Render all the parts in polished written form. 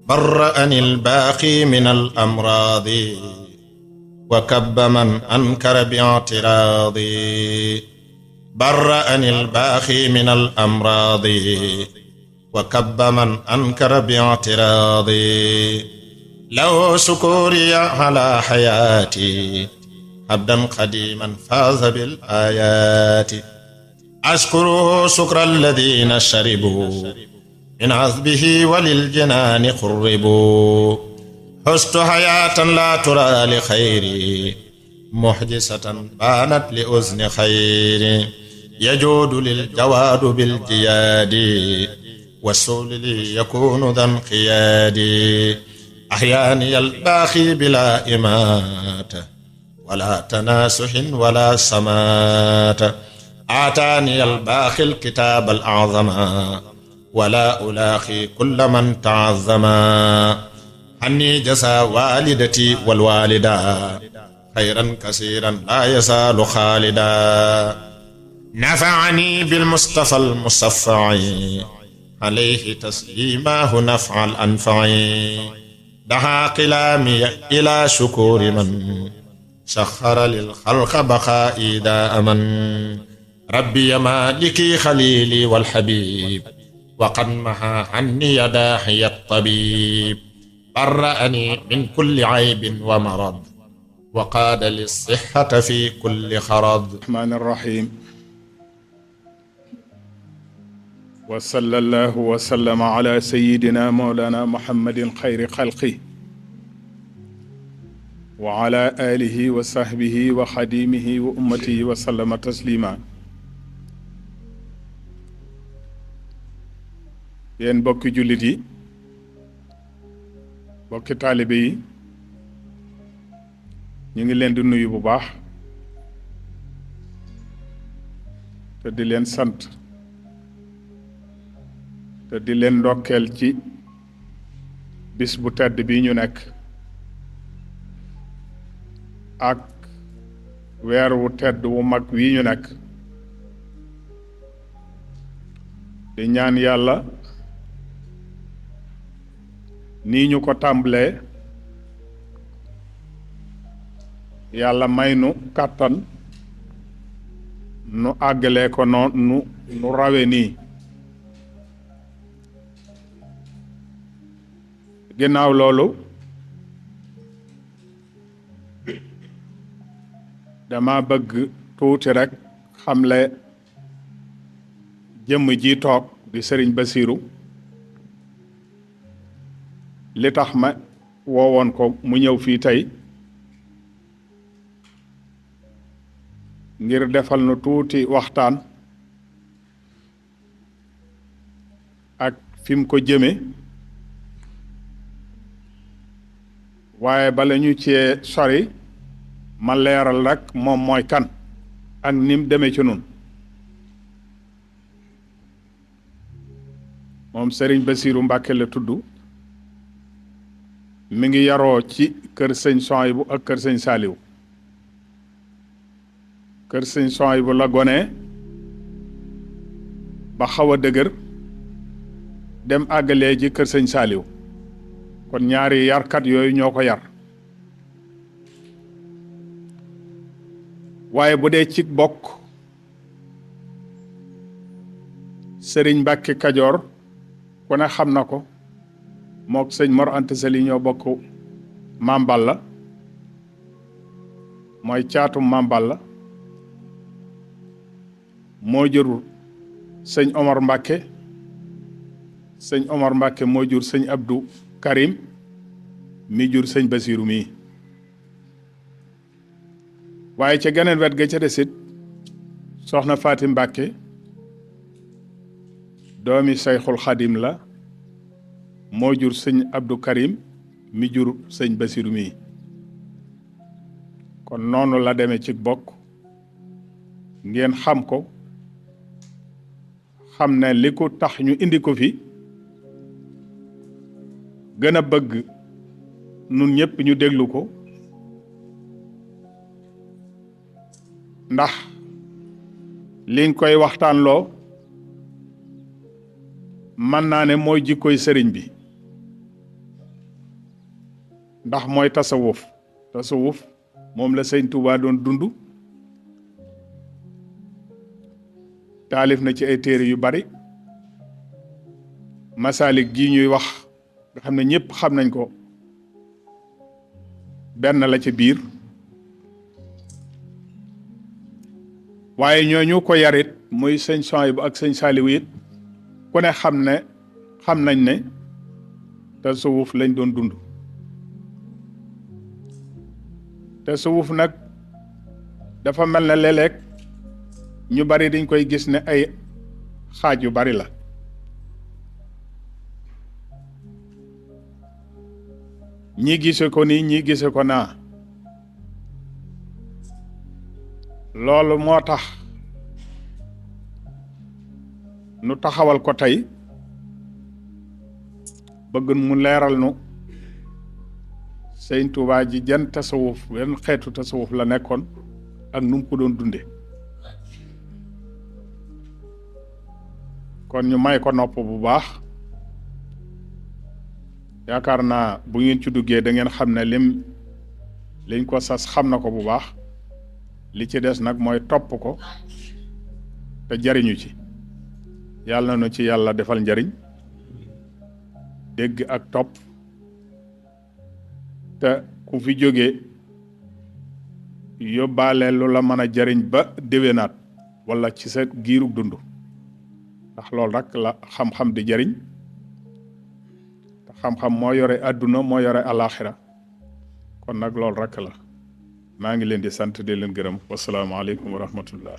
برأني الباقي من الأمراض وكب من أنكر باعتراضي برأني الباقي من الأمراض وكب من أنكر باعتراضي له شكوري على حياتي عبدا قديما فاز بالآيات أشكره شكر الذين شربوا من عذبه وللجنان قربوا حست حياة لا ترى لخيري محدثة بانت لأذن خيري يجود للجواد بالجياد والسول لي يكون ذا انقياد أحياني الباخي بلا إماتة ولا تناسح ولا سمات آتاني الباخي الكتاب الأعظم ولا ألاخي كل من تعظما عني جزى والدتي والوالدا خيرا كثيرا لا يزال خالدا نفعني بالمصطفى المصفع عليه تسليماه نفع الأنفع دعا قلامي إلى شكور من سخر للخلق بقائي دائما ربي مالكي خليلي والحبيب وقد محى عني داحي الطبيب برأني من كل عيب ومرض وقاد للصحة في كل خرض. الرحمن الرحيم وصلى الله وسلم على سيدنا مولانا محمد خير خلقه وعلى آله وصحبه وخديمه وأمته وسلم تسليما. yéen bokki jullit yi bokki taalibe yi ñu ngi leen di nuyu bu baax te di leen sant te di leen ndokkeel ci bis bu tedd bi ñu nekk ak weer wu tedd wu mag wi ñu nekk di ñaan yàlla nii ñu ko tàmbalee yàlla may nu kàttan nu àggalee ko noonu nu rawe nii. ginnaaw loolu dama bëgg tuuti rek xamle jëmm ji toog di Sëriñ Basiiru li tax ma woowoon ko mu ñëw fii tey ngir defal nu tuuti waxtaan ak fi mu ko jëme waaye bala ñu cee sori ma leeral rek moom mooy kan ak nim demee ci nun moom Sëriñ Basiiru Mbàkke la tudd mi ngi yaroo ci kër sëñ Souhaïbou ak kër sëñ Saaliw kër sëñ Souhaïbou la gone ba xaw a dëgër dem àggalee ji kër sëñ Saaliw kon ñaari yarkat yooyu ñoo ko yar waaye bu dee ci bokk Sëriñ Mbàkke Kajoor ku ne xam na ko mook sëñ Mor Anta Sali ñoo bokk Maam Balla mooy caatum Maam Balla moo jur sëñ Omar Mbàkke sëñ Omar Mbàkke moo jur sëñ Abdou Karim mi jur sëñ Basiiru mii waaye ca geneen wet ga ca desit soxna Faati Mbàkke doomi Sayxul Xadim la moo jur sëñ Abdou Karim mi jur sëñ Basiiru mii kon noonu la demee ci bokk ngeen xam ko xam ne li ko tax ñu indi ko fi gën a bëgg nun ñëpp ñu déglu ko ndax liñ koy waxtaanloo mën naa ne mooy jikkoy sëriñ bi ndax mooy tasawuf moom la sëñ Tuubaa doon dund taalif na ci ay téere yu bari masaalik gi ñuy wax nga xam ne ñëpp xam nañ ko benn la ci biir waaye ñooñu ko yarit muy sëñ Suhaybu ak sëñ Saaliw it ku ne xam nañ ne tasawuf lañ doon dund tasawuf nag dafa mel ne léeg-léeg ñu bari dañ koy gis ne ay xaaj yu bari la ñii gise ko nii ñii gise ko naa loolu moo tax nu taxawal ko tey bëgg mu leeral nu sëñ Tuubaa ji jan tasawuf benn xeetu tasawuf la nekkoon ak nu mu ko doon dunde kon ñu may ko nopp bu baax yaakaar naa bu ngeen ci duggee da ngeen xam ne liñ ko sas xam na ko bu baax li ci des nag mooy topp ko te jariñu ci yàlla na nu ci yàlla defal njariñ dégg ak topp te ku fi jógee yóbbaale lu la mën a jariñ ba déwénaat wala ci sa giirug dund ndax loolu rek la xam-xam di jariñ te xam-xam moo yore àdduna moo yore alaxira kon nag loolu rek la maa ngi leen di sant di leen gërëm wasalaamaaleykum wa rahmatullah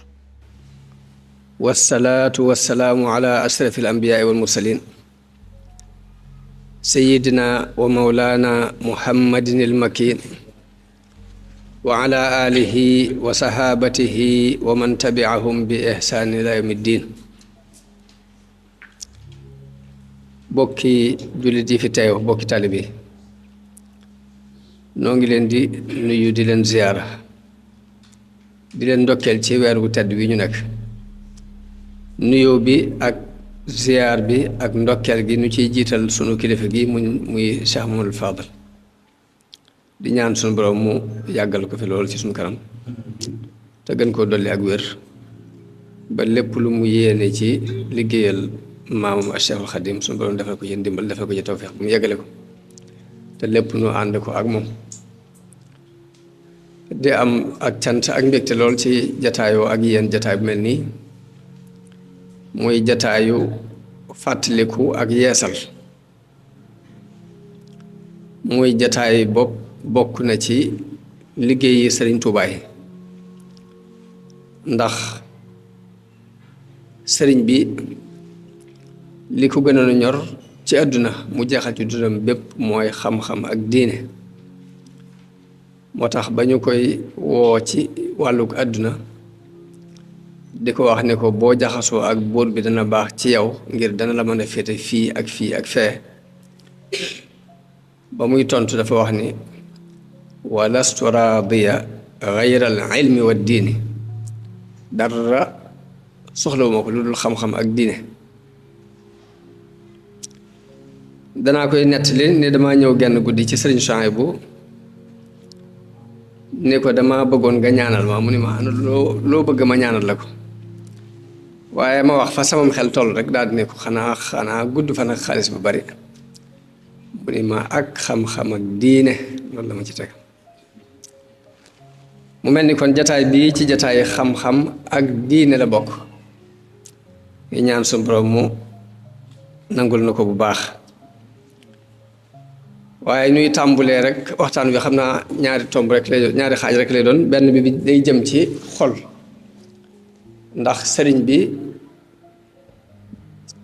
wasalaatu wasalaamu ala ashrafil anbiyaai wal mursalin sayidina wa maulana muhammadin il makin wa ala alihi wa sahabatihi wa man tabiahum bi ihsaan ila yawmi ddin bokki jullit yi fi teew bokki taalibe yi noo ngi leen di nuyu di leen ziyaara di leen ndokkeel ci weer wu tedd wi ñu nekk nuyoo bi ak ziyaar bi ak ndokkeel gi nu ciy jiital sunu kilifa gi muy Cheikh Mamadou Fadal di ñaan sunu borom mu yàggal ko fi loolu ci sunu kanam te gën koo dolli ak wér ba lépp lu mu yéene ci liggéeyal maamam ak Cheikhul Khadim sunu borom defal ko ci ndimbal defal ko ci tawfeex bu mu yeggale ko te lépp nu ànd ko ak moom di am ak cant ak mbégte lool ci jataayoo ak yéen jataay bu mel nii muy jataayu fàttaliku ak yeesal muy jataay bokk na ci liggéeyi Sëriñ Tuubaa yi ndax sëriñ bi li ko gënoon a ñor ci àdduna mu jeexal ci dundam bépp mooy xam-xam ak diine moo tax ba ñu koy woo ci wàllug àdduna di ko wax ne ko boo jaxasoo ak buur bi dana baax ci yow ngir dana la mën a féete fii ak fee ba muy tontu dafa wax ni wa lastu raadiya gayra al ilmi wa diini dara soxlawuma ko lu dul xam-xam ak diine danaa koy nettali ne damaa ñëw genn guddi ci sëriñ Suhaybu ne ko dama bëggoon nga ñaanal ma mu ni ma loo bëgg ma ñaanal la ko waaye ma wax fa samam xel toll rek daal di ne ko xanaa gudd fan ak xaalis bu bari mu ni ma ak xam-xam ak diine loolu la ma ci teg mu mel ni kon jataay bii ci jataay xam-xam ak diine la bokk yi ñaan suñu borom mu nangul na ko bu baax waaye ñuy tàmbulee rek waxtaan bi xam naa ñaari tomb rek lay doon ñaari xaaj rek lay doon benn bi day jëm ci xol ndax sëriñ bi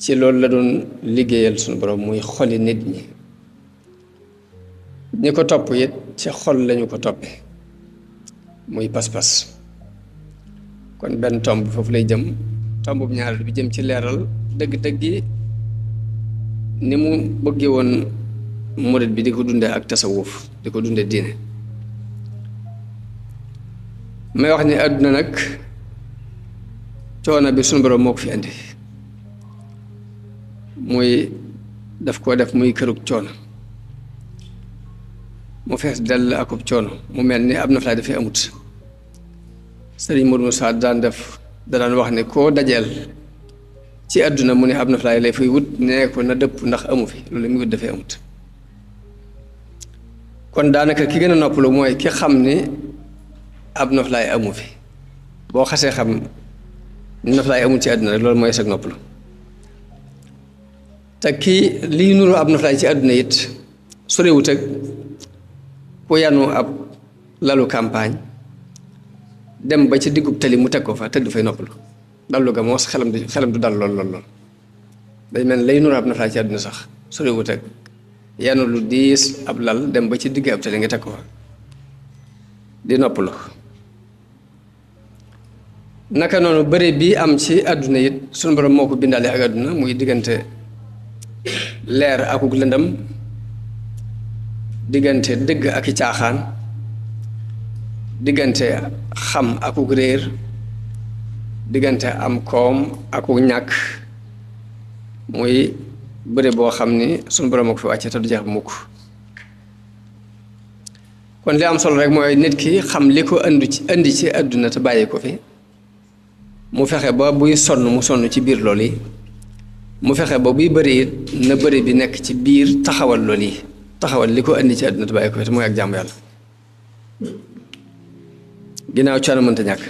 ci loolu la doon liggéeyal suñu borom muy xoli nit ñi ko topp it ci xol lañu ko toppe muy pas-pas kon benn tomb foofu lay jëm tomb bu ñaareel bi jëm ci leeral dëgg-dëggi ni mu bëggee woon murit bi di ko dundee ak tasawuf di ko dundee diine may wax ni àdduna nag coono bi suñu borom moo ko fi indi muy daf koo def muy kërug coono mu fees dell akub coono mu mel ni ab noflaay dafay amut sëriñ Modou Moussa daan wax ne koo dajeel ci àdduna mu ne ab noflaay lay fay wut nee ko na dëpp ndax amu fi loolu muy wut dafay amut kon daanaka ki gën a noppalu mooy ki xam ni ab noflaay amu fi boo xasee xam ni noflaay amut ci àdduna rek loolu mooy sag noppalu te kii lii nuru ab noflaay ci àdduna it sorewut ak ku yanu ab lalu campagne dem ba ci diggub tali mu teg ko fa tëdd fay noppalu dallu ga moos xelam du dal lool day mel lay nuru ab noflaay ci àdduna sax sorewut ak yanu lu diis ab lal dem ba ci digg ab tali nga teg ko fa di noppalu naka noonu bëre bii am ci àdduna it sunu borom moo ko bindaale ak àdduna muy diggante leer akuk lëndam diggante dëgg ak i caaxaan diggante xam akuk réer diggante am koom akuk ñàkk muy bëre boo xam ni sunu borom a ko fi wàcce te du jeex bu mukk kon li am solo rek mooy nit ki xam li ko indi ci àdduna te bàyyi ko fi mu fexe ba buy sonn mu sonn ci biir loolu yi mu fexe ba buy bëri it na bëri bi nekk ci biir taxawal loolu yi taxawal li ko indi ci àdduna te bàyyi ko fi te mooy ak jàmm yàlla ginnaaw coono mënta ñàkk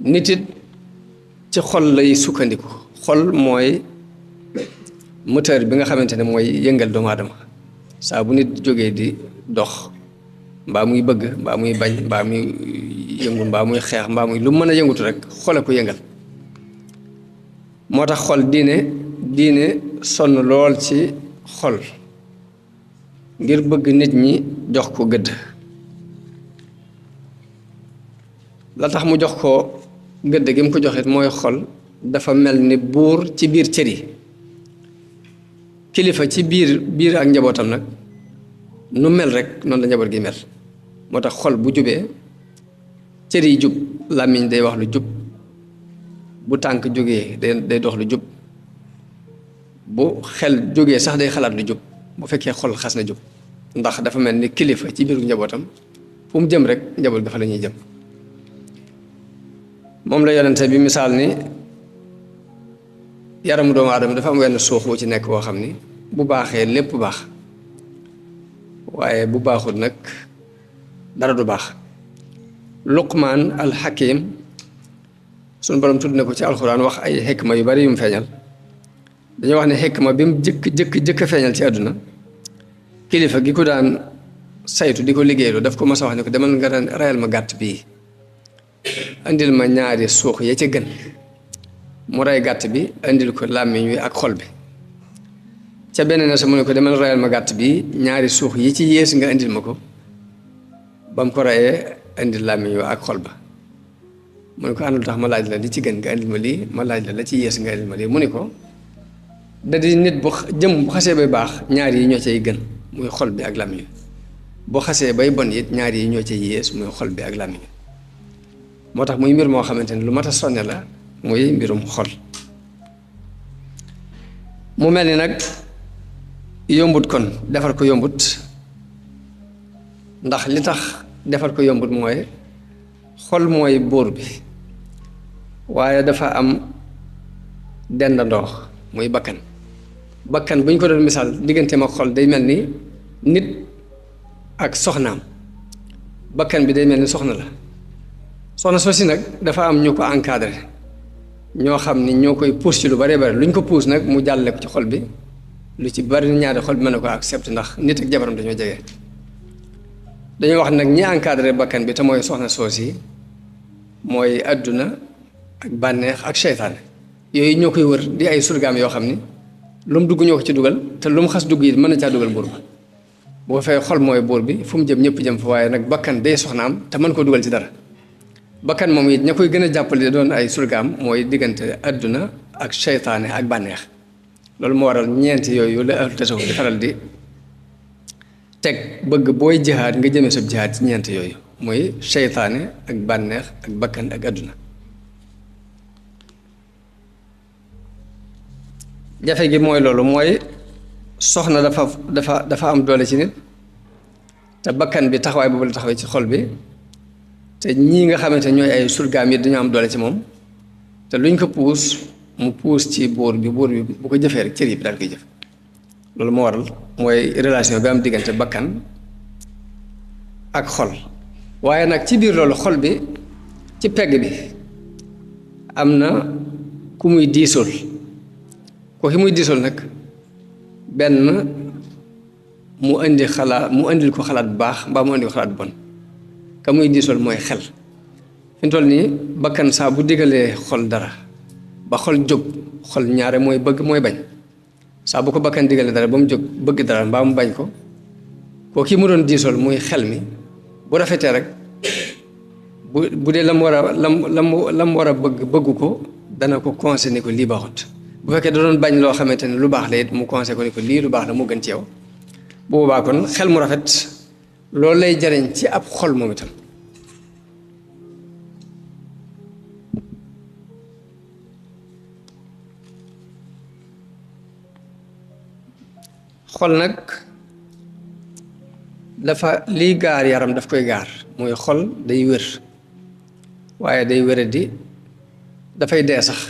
nit it ci xol lay sukkandiku xol mooy moteur bi nga xamante ne mooy yëngal doomu aadama saa bu nit jógee di dox mbaa muy bëgg mbaa muy bañ mbaa muy yëngu mbaa muy xeex mbaa muy lu mën a yëngutu rek xol a ko yëngal moo tax xol diine sonn lool ci xol ngir bëgg nit ñi jox ko gëdd la tax mu jox ko gëdd gi mu ko joxit mooy xol dafa mel ni buur ci biir cër yi kilifa ci biir ak njabootam nag nu mel rek noonu la njaboot gi mel moo tax xol bu jubee cër yi jub làmmiñ day wax lu jub bu tànk jógee day dox lu jub bu xel jógee sax day xalaat lu jub bu fekkee xol xas na jub ndax dafa mel ni kilifa ci biiru njabootam fu mu jëm rek njaboot dafa la ñuy jëm moom la yonente bi misaal ni yaramu doomu aadama dafa am wenn suux wu ci nekk woo xam ni bu baaxee lépp baax waaye bu baaxul nag dara du baax luqmaan alxakim suñu borom tudd na ko ci alxuraan wax ay xikma yu bari yu mu feeñal dañoo wax ne xikma bi mu jëkk feeñal ci àdduna kilifa gi ko daan saytu di ko liggéeylu daf ko mas a wax ne ko demal nga rayal ma gàtt bii indil ma ñaari suux ya ca gën mu rey gàtt bi indil ko làmmiñ wi ak xol bi ca benn na sa mu ne ko demal rayal ma gàtt bi ñaari suux yi ci yées nga indil ma ko ba mu ko reyee indil làmmiñ wi ak xol ba mu ne ko ànd lu tax ma laaj la li ci gën nga indil ma lii ma laaj la ci yées nga indil ma lii mu ne ko da di nit bu jëm bu xasee bay baax ñaar yi ñoo cay gën muy xol bi ak làmmiñ wi boo xasee bay bon it ñaar yi ñoo cay yées muy xol bi ak làmmiñ wi moo tax muy mbir moo xamante ne lu mat a sonne la muy mbirum xol mu mel ni nag yombut kon defar ko yombut ndax li tax defar ko yombut mooy xol mooy buur bi waaye dafa am dendandoo muy bakkan bu ñu ko doon misaal digganteem ak xol day mel ni nit ak soxnaam bakkan bi day mel ni soxna la soxna soosi nag dafa am ñu ko encadré ñoo xam ni ñoo koy pousse ci lu bari bari lu ñu ko pousse nag mu jàlle ko ci xol bi lu ci bari ñaari xol bi mën na ko accepté ndax nit ak jabaram dañoo jege dañoo wax nag ñi encadré bakkan bi te mooy soxna soosi mooy àdduna ak bànneex ak seytaane yooyu ñoo koy wër di ay surgaam yoo xam ni lu mu dugg ñoo ko ci dugal te lu mu xas dugg yi mën na caa dugal buur ba boo fay xol mooy buur bi fu mu jëm ñëpp jëm fa waaye nag bakkan day soxnaam te mën koo dugal ci dara bakkan moom it ña koy gën a jàppale doon ay surgaam mooy diggante àdduna ak seytaane ak bànneex loolu moo waral ñeenti yooyu la ahlu tasawuf di faral di teg bëgg booy jihaad nga jëmee sab jihaad ci ñeenti yooyu mooy seytaane ak bànneex ak bakkan ak àdduna jafe gi mooy loolu mooy soxna dafa am doole ci nit te bakkan bi taxawaay boobu la taxawee ci xol bi te ñii nga xamante ñooy ay surgaam yi dañoo am doole ci moom te luñ ko puus mu puus ci buur bi bu ko jëfee rek cër yi bi daal koy jëf loolu moo waral mooy relation bi am diggante bakkan ak xol waaye nag ci biir loolu xol bi ci pegg bi am na ku muy diisool ko ki muy diisool nag benn mu indil ko xalaat bu baax mbaa mu indil ko xalaat bu bon ka muy diisool mooy xel fi mu toll nii bakkan saa bu digalee xol dara ba xol jóg xol ñaare mooy bëgg mooy bañ saa bu ko bakkan digalee dara ba mu jóg bëgg dara mbaa mu bañ ko koo ki mu doon diisool muy xel mi bu rafetee rek bu dee lam war a bëggu ko dana ko conseillé ni ko lii baaxut bu fekkee da doon bañ loo xamante ne lu baax la it mu conseillé ko ni ko lii lu baax la moo gën ci yow bu boobaa kon xel mu rafet loolu lay jariñ ci ab xol moom itam xol nag dafa liy gaar yaram daf koy gaar mooy xol day wér waaye day wére di dafay dee sax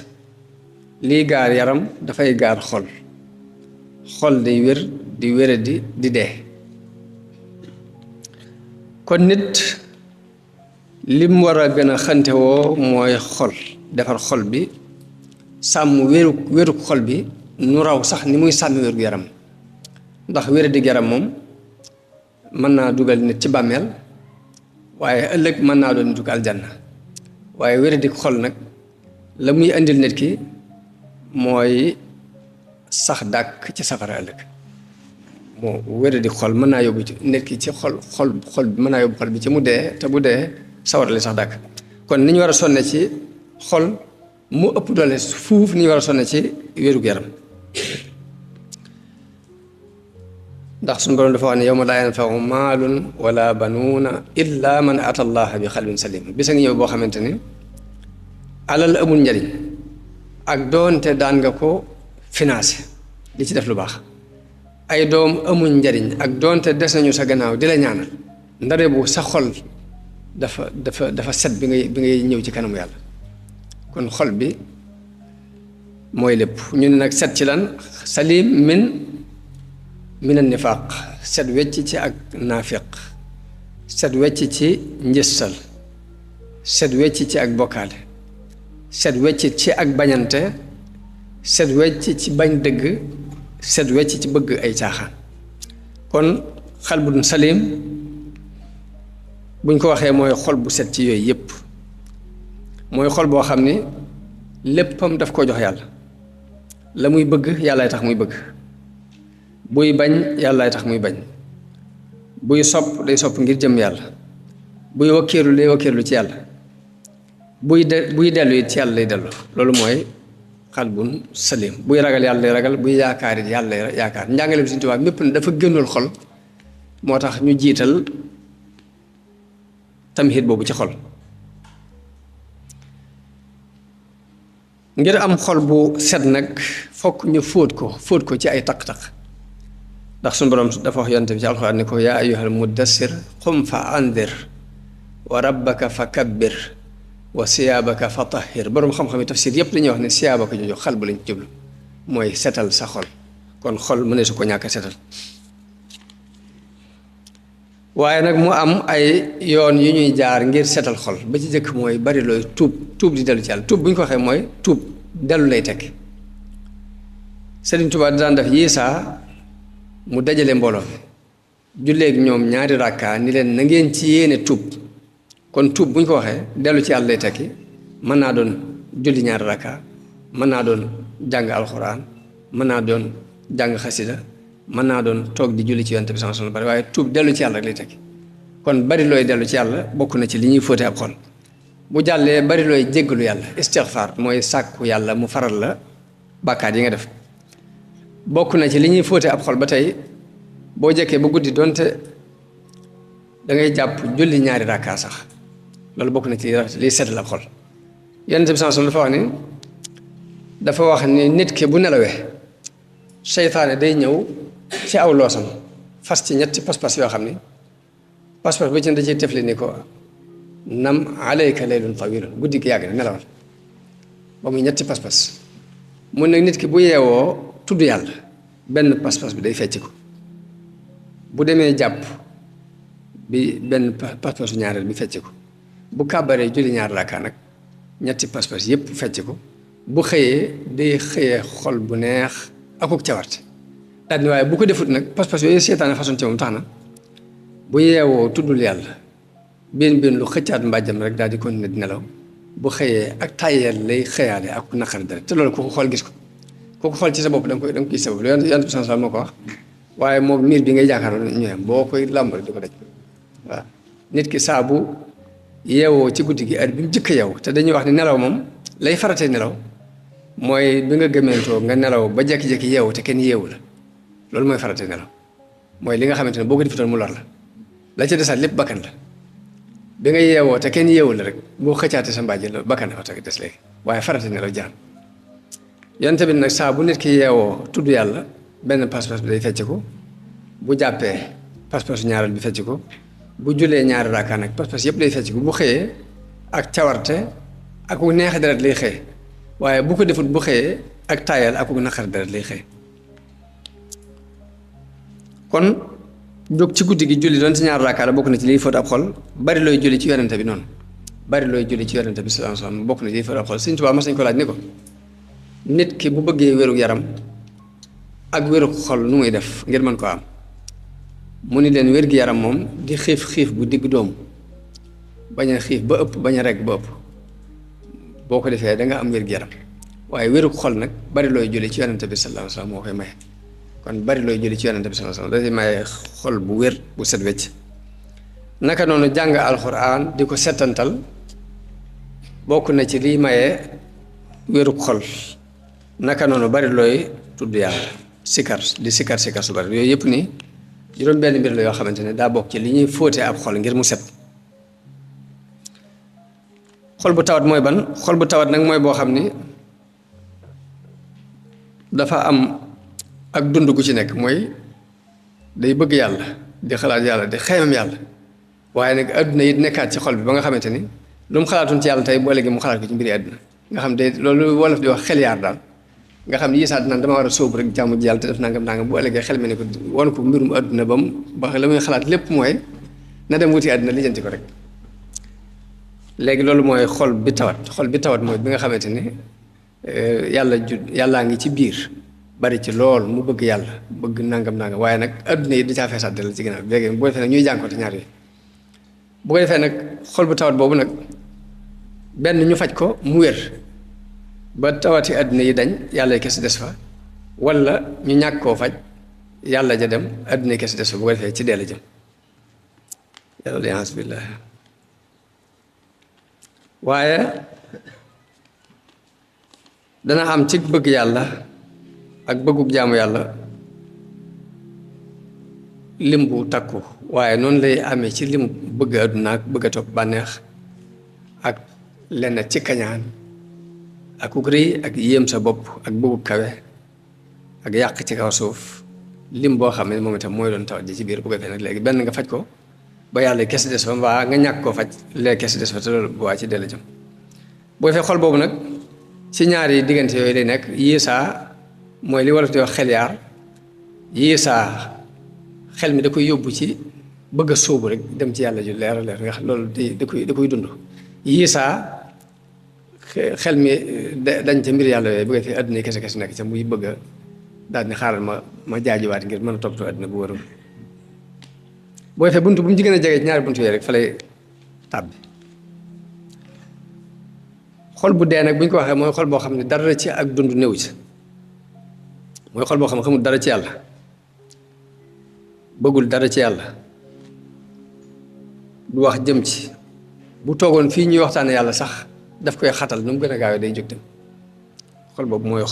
lii gaar yaram dafay gaar xol xol day wér di wére di dee kon nit lim war a gën a xantewoo mooy xol defar xol bi sàmm wéruk xol bi nu raw sax ni muy sàmmi wérgu yaram ndax wére di yaram moom mën naa dugal nit ci bàmmeel waaye ëllëg mën naa doon dugg aljanna waaye wéradi xol nag la muy indil nit ki mooy sax dàkk ci safara ëllëg moo wéradi xol mën naa yóbbu ci nit ki ci xol bi mën naa yóbbu xol bi ci mu dee te bu dee sawara li sax dàkk kon ni ñu war a sonne ci xol mu ëpp doole fuuf ni ñu war a sonne ci wérug yaram ndax suñu borom dafa wax ne yawma laa yanfau maalun wala banuuna illa man ata allaha bi xalbin salim bisa ngi ñëw boo xamante ni alal amul njariñ ak doonte daan nga ko financé di ci def lu baax ay doom amul njariñ ak doonte des nañu sa gannaaw di la ñaanal ndare bu sa xol dafa set bi ngay ñëw ci kanamu yàlla kon xol bi mooy lépp ñu ne nag set ci lan salim min an nifaaq set wecc ci ak naafiq set wecc ci njëstal set wecc ci ak bokkaale set wecc ci ak bañante set wecc ci bañ dëgg set wecc ci bëgg ay caaxaan kon xalbun salim buñ ko waxee mooy xol bu set ci yooyu yépp mooy xol boo xam ni léppam daf ko jox yàlla la muy bëgg yàllaay tax muy bëgg buy bañ yàllaay tax muy bañ buy sopp day sopp ngir jëm yàlla buy wakkiirlu day wakkiirlu ci yàlla buy dellu it ci yàlla lay dellu loolu mooy xalbun salim buy ragal yàlla lay ragal buy yaakaar it yàlla lay yaakaar njàngaleem Sëriñ Tuubaa mépp ne dafa gënul xol moo tax ñu jiital tamhid boobu ci xol ngir am xol bu set nag fokk ñu fóot ko ci ay taq-taq ndax suñu borom dafa wax yonent bi ci alxuraan ni ko yaa ayyuhal muddassir qum fa andir wa rabbaka fa kabbir wa siyaabaka fa tahhir borom xam-xam yi tafsir yépp dañuy wax ne siyaabaka jooju xal bu lañ jublu mooy setal sa xol kon xol mu ne su ko ñàkk setal waaye nag mu am ay yoon yu ñuy jaar ngir setal xol ba ci jëkk mooy bari looy tuub di dellu ci yàlla tuub bu ñu ko waxee mooy tuub dellu lay tekki Sëriñ Tuubaa daan def yii saa mu dajale mbooloo mi julleeg ñoom ñaari rakkaa ni leen na ngeen ci yéene tuub kon tuub bu ñu ko waxee dellu ci yàlla lay tekki mën naa doon julli ñaari rakkaa mën naa doon jàng alxuraan mën naa doon jàng xasida mën naa doon toog di julli ci yonent bi sama bari waaye tuub dellu ci yàlla rek lay tekki kon bari looy dellu ci yàlla bokk na ci li ñuy fóote ab xol bu jàllee bari looy jéggalu yàlla istixfaar mooy sàkku yàlla mu faral la bàkkaat yi nga def bokk na ci li ñuy fóote ab xol ba tey boo jekkee ba guddi doonte da ngay jàpp julli ñaari rakkaa sax loolu bokk na ci liy setal ab xol yonent bi sama dafa wax ni nit ki bu nelawee seytaane day ñëw ci aw loosam fas ci ñetti pas-pas yoo xam ni pas-pas ba ci da ciy tefli ni ko nam alayka laylun tawilun guddi gi yàgg na nelawal ba muy ñetti pas-pas mun nag nit ki bu yeewoo tudd yàlla benn pas-pas bi day fecc ko bu demee jàpp bi benn pas-pasu ñaareel bi fecc ko bu kàbbaree julli ñaar rakkaa nag ñetti pas-pas yépp fecc ko bu xëyee day xëyee xol bu neex akuk cawarte daal ni waaye bu ko defut nag pas-pas yooyu seetaane façon ci moom tax na bu yeewoo tuddul yàlla benn lu xëccaat mbàjjam rek daal di continuer di nelaw bu xëyee ak tàyyeel lay xëyaale ak naqari dara te loolu ku ko xool gis ko ku ko xool ci sa bopp da nga koy gis sa bopp loolu yonent bi sallallahu alayhi wasallam moo ko wax waaye moom miir bi ngay jàkkaarloo ñëwee boo koy làmb rek di ko daj waaw nit ki saa bu yeewoo ci guddi gi heure bi mu jëkk a yeew te dañuy wax ni nelaw moom lay faratee nelaw mooy bi nga gëmeentoo nga nelaw ba jékki-jékki yeewu te kenn yeewu la loolu mooy faratee nelaw mooy li nga xamante ne boo ko defutoon mu lor la ca desaat lépp bakkan la bi nga yeewoo te kenn yeewu la rek boo xëccaatee sa mbàjj la bakkan dafa tax des léegi waaye faratee nelaw jaan yonent bi nag saa bu nit ki yeewoo tudd yàlla benn pas-pas bi day fecc ko bu jàppee pas-pasu ñaareel bi fecc ko bu julee ñaari raaka nag pas-pas yëpp day fecc ko bu xëyee ak cawarte ak ku neex deret lay xëy waaye bu ko defut bu xëyee ak taayal ak ku naqar deret lay xëy kon jóg ci guddi gi julli doon ci ñaari raaka la bokk na ci liy fóot ab xol bari looy julli ci yonente bi noonu bari looy julli ci yonente bi sallallahu alayhi wasallam bokk na ci liy fóot ab xol Sëñ Tuubaa mas nañ ko laaj ni ko nit ki bu bëggee wéru yaram ak wéru xol nu muy def ngir mën ko am mu ni leen wér gi yaram moom di xiif bu digg doomu bañ a xiif ba ëpp bañ a regg ba ëpp boo ko defee da nga am wér gi yaram waaye wéru xol nag bari looy julli ci yonente bi sallallahu alayhi wasallam moo koy maye kon bari looy julli ci yonente bi sallallahu alayhi wasallam dafay maye xol bu wér bu set wecc naka noonu jàng alxuraan di ko setantal bokk na ci liy maye wéru xol naka noonu bari looy tudd yàlla sikar di sikar su bari yooyu yëpp ni juróom benn mbir la yoo xamante ne daa bokk ci li ñuy fóotee ab xol ngir mu set xol bu tawat mooy ban xol bu tawat nag mooy boo xam ni dafa am ak dund gu ci nekk mooy day bëgg yàlla di xalaat yàlla di xeymam yàlla waaye nag adduna yi nekkaat ci xol bi ba nga xamante ni lu mu xalaatoon ci yàlla tey boo léegi mu xalaat ko ci mbiri adduna nga xam de loolu wolof di wax xel yaar daal nga xam ne yiisaat naan dama war a sóobu rek jàmm ji yàlla te def nangam bu ëllëgee xel mi ne ko wan ko mbirum adduna ba la muy xalaat lépp mooy na dem wuti adduna lijjanti ko rek léegi loolu mooy xol bi tawat mooy bi nga xamante ni yàllaa ngi ci biir bari ci lool mu bëgg yàlla bëgg nangam waaye nag adduna yi da caa feesaat dal ci ginnaaw léegi bu ko defee nag ñuy jànkoonte ñaar yooyu bu ko defee nag xol bu tawat boobu nag benn ñu faj ko mu wér ba tawati àddina yi dañ yàlla kese des fa wala ñu ñàkk koo faj yàlla ja dem àddina kese des fa bu ko defee ci dee la jëm yàlla lians billah waaye dana am ci bëgg yàlla ak bëggub jaamu yàlla lim bu takku waaye noonu lay amee ci lim bëgg àdduna ak bëgg a topp bànneex ak lenn ci kañaan ak rëy ak yéem sa bopp ak bëggub kawe ak yàq ci kaw suuf lim boo xam ne moom itam mooy doon tawat ji ci biir bu ko defee nag léegi benn nga faj ko ba yàlla kese des fa mbaa nga ñàkk koo faj léegi kese des fa te loolu bu waa ci dell jëm bu ko defee xol boobu nag ci ñaari diggante yooyu lay nekk yiisaa mooy li wolof di wax xel yaar yiisaa xel mi da koy yóbbu ci bëgg a sóobu rek dem ci yàlla ju leer a leer nga xam loolu da koy dund yiisaa xel mi dañ ca mbir yàlla yooyu bu ko defee adduna yi kese nekk ca muy bëgg a daal ni xaaral ma jaajuwaat ngir mën a toppatoo adduna bu warul boo defee bunt bu mu jigéen a jege ci ñaari bunt yooyu rek fa lay tàbbi xol bu dee nag bu ñu ko waxee mooy xol boo xam ne dara ci ak dund néew ci mooy xol boo xam ne xamul dara ci yàlla bëggul dara ci yàlla du wax jëm ci bu toogoon fii ñuy waxtaane yàlla sax daf koy xatal nu mu gën a gaawee day jóg dem xol boobu mooy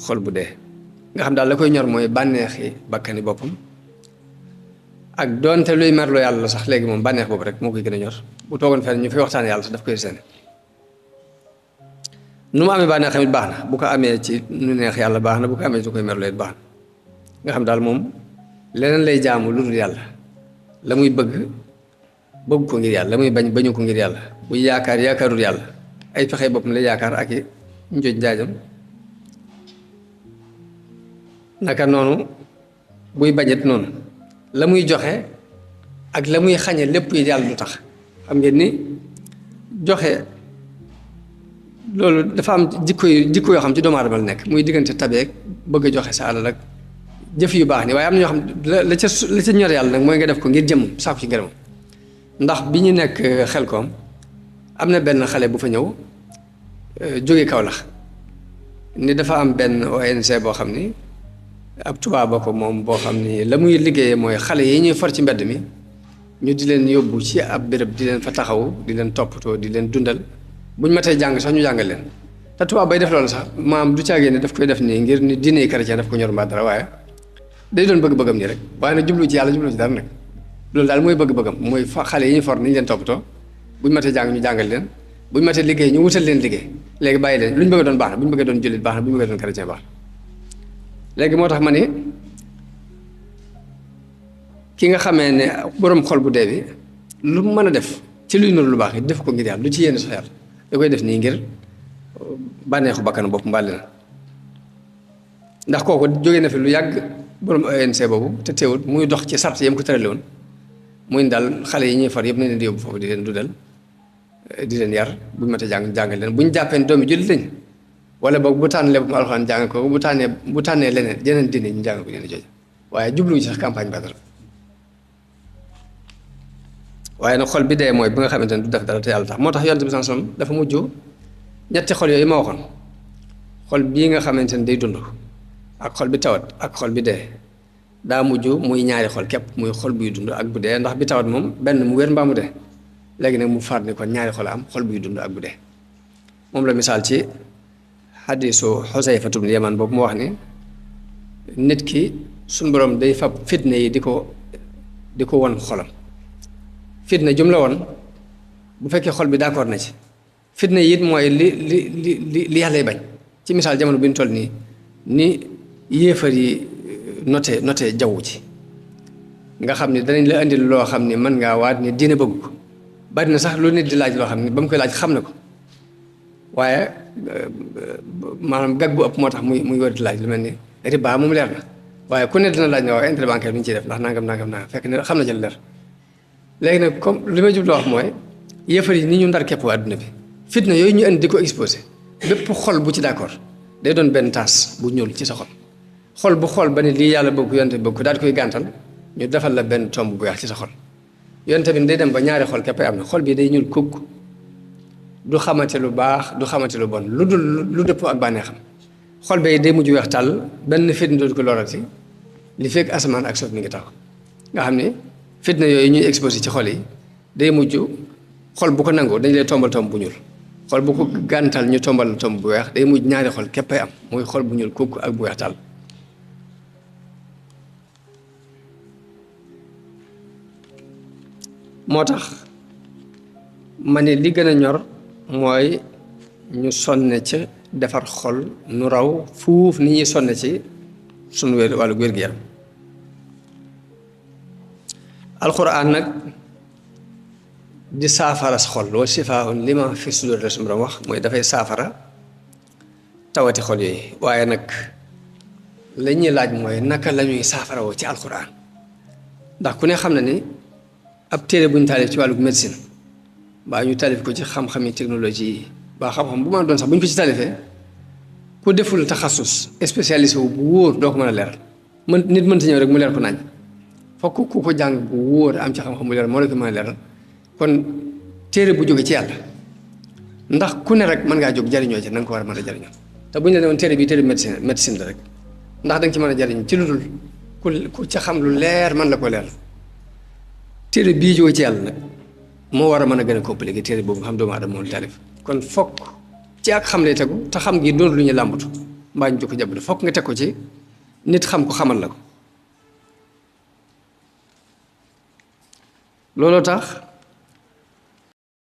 xol bu dee nga xam daal la koy ñor mooy bànneexi bakkani boppam ak doonte luy merloo yàlla la sax léegi moom bànneex boobu rek moo koy gën a ñor bu toogoon fenn ñu fay waxtaane yàlla sax daf koy seen nu mu amee bànneex tamit baax na bu ko amee ci nu neex yàlla baax na bu ko amee ci koy merloo it baax na nga xam daal moom leneen lay jaamu lu dul yàlla la muy bëgg ko ngir yàlla la muy bañu ko ngir yàlla buy yaakaarul yàlla ay pexe boppam la yaakaar ak i njoj njaajam naka noonu buy bañet noonu la muy joxe ak la muy xañe lépp yi yàlla du tax xam ngeen ni joxe loolu dafa am jikko yoo xam ci doomu aadama la nekk muy diggante tabeek bëgg a joxe sa alal ak jëf yu baax ni waaye am na ñoo xam la ca ñor yàlla nag mooy nga def ko ngir jëm saako ci ngërëm ndax bi ñu nekk Xelkom am na benn xale bu fa ñëw jóge Kaolack ni dafa am benn ONG boo xam ni ab tubaab ba ko moom boo xam ni la muy liggéeyee mooy xale yi ñuy for ci mbedd mi ñu di leen yóbbu ci ab béréb di leen fa taxaw di leen toppatoo di leen dundal buñ matee jàng sax ñu jàngal leen te tubaab bay def loolu sax maam du caagee ne daf koy def nii ngir ni diine chrétien daf ko ñor mbaa dara waaye day doon bëgg-bëggam nii rek waaye nag jublu ci yàlla jublu ci dara nag loolu daal mooy bëgg-bëggam mooy fa xale yi ñu for nañ leen toppatoo buñ matee jàng ñu jàngal leen buñ matee liggéey ñu wutal leen liggéey léegi bàyyi leen lu ñu bëgg doon baax na bu ñu bëggee doon jullit baax na bu ñu bëggee doon chrétien baax na léegi moo tax ma ni ki nga xamee ne borom xol bu dee bi lu mu mën a def ci luy nuru lu baax yi def ko ngir yàlla lu ci yéene sax yàlla da koy def nii ngir bànneexu bakkan bopp mbàlli na ndax kooku jógee na fi lu yàgg borom ONC boobu te teewul muy dox ci sart yam ko tërale woon muy daal xale yi ñuy far yëpp nañ leen di yóbbu foofu di leen dudal di leen yar buñ matee jàngal leen bu ñu jàppee doomi jullit lañ wala boog bu tànn lépp alxuraan jàng ko bu tànnee leneen jeneen diine ñu jàng ko dina jooju waaye jubluwu ci sax campagne ba dara waaye nag xol bi dee mooy bi nga xamante ne du def dara te yàlla tax moo tax yonent bi sallallahu alayhi wasallam dafa mujj ñetti xol yooyu ma waxoon xol bii nga xamante ne day dund ak xol bi tawat ak xol bi dee daa mujj muy ñaari xol képp muy xol buy dund ak bu dee ndax bi tawat moom benn mu wér mbaa mu dee léegi nag mu faat ni kon ñaari xol am xol buy dund ak bu dee moom la misaal ci xadiisu Xusayfatu bnu Yamaan boobu mu wax ni nit ki suñ borom day fab fitne yi di ko won xolam fitna jum la woon bu fekkee xol bi d'accord na ci fitna yi it mooy li yàllay bañ ci misaal jamono bi ñu toll nii ni yéefar yi noté jaww ji nga xam ne danañ la indil loo xam ne mën ngaa waat ni diine bëgg ko bari na sax lu nit di laaj loo xam ne ba mu koy laaj xam na ko waaye maanaam gag bu ëpp moo tax muy wër di laaj lu mel ni riba moom leer na waaye ku ne dina laaj ne waaw intérêt bancaire bi ñu ciy def ndax nangam fekk ne xam na ci leer léegi nag comme li ma jubloo wax mooy yëfar yi ni ñu ndar képp àdduna bi fitna yooyu ñu indi di ko exposé bépp xol bu ci d'accord day doon benn taas bu ñuul ci sa xol bu xol ba ne lii yàlla bëgg yonte bëgg ko daal di koy gàntal ñu defal la benn tomb bu weex ci sa xol yonte bi day dem ba ñaari xol képp am na xol bi day ñuul kukk du xamante lu baax du xamante lu bon lu dëppoo ak bànneexam xol bay day mujj weex tàll benn fitna dootu ko lorati li fekk asamaan ak suuf mi ngi tax nga xam ne fitna yooyu ñuy exposé ci xol yi day mujj xol bu ko nangoo dañ lay tombal tomb bu ñuul xol bu ko gàntal ñu tombal tomb bu weex day mujj ñaari xol képpay am muy xol bu ñuul kukk ak bu weex tàll moo tax ma ne li gën a ñor mooy ñu sonne ci defar xol nu raw fuuf ni ñuy sonne ci sunu wàllu wér-gu-yaram alxuraan nag di saafara sa xol wa shifaa'un lima fi sudur la suñu borom wax mooy dafay saafara tawati xol yooyu waaye nag la ñuy laaj mooy naka la ñuy saafara woo ci alxuraan ndax ku ne xam na ni ab téere bu ñu taalif ci wàllu médecine mbaa ñu taalif ko ci xam-xami technologie yi ba xam-xam bu ma doon sax bu ñu ko ci taalifee ku deful taxasus spécialisé wu bu wóor doo ko mën a leeral nit mënta ñëw rek mu leer ko nañ fokk ku ko jàng bu wóor am ci xam-xam bu leer moo la ko mën a leeral kon téere bu jóge ci yàlla ndax ku ne rek mën ngaa jóg jariñoo ci na nga ko war a mën a jariñoo te bu ñu la ne woon téere bi téere médecine la rek ndax da nga ci mën a jariñ ci lu dul ku ca xam lu leer man la ko leeral téere bii jóge ci yàlla nag moo war a mën a gën a compliqué téere boobu nga xam doomu aadama moom taalif kon fokk ci ak xam lay tegu te xam gi doon lu ñu làmbatu mbaa ñu ko jàppale fokk nga teg ko ci nit xam ko xamal la ko looloo tax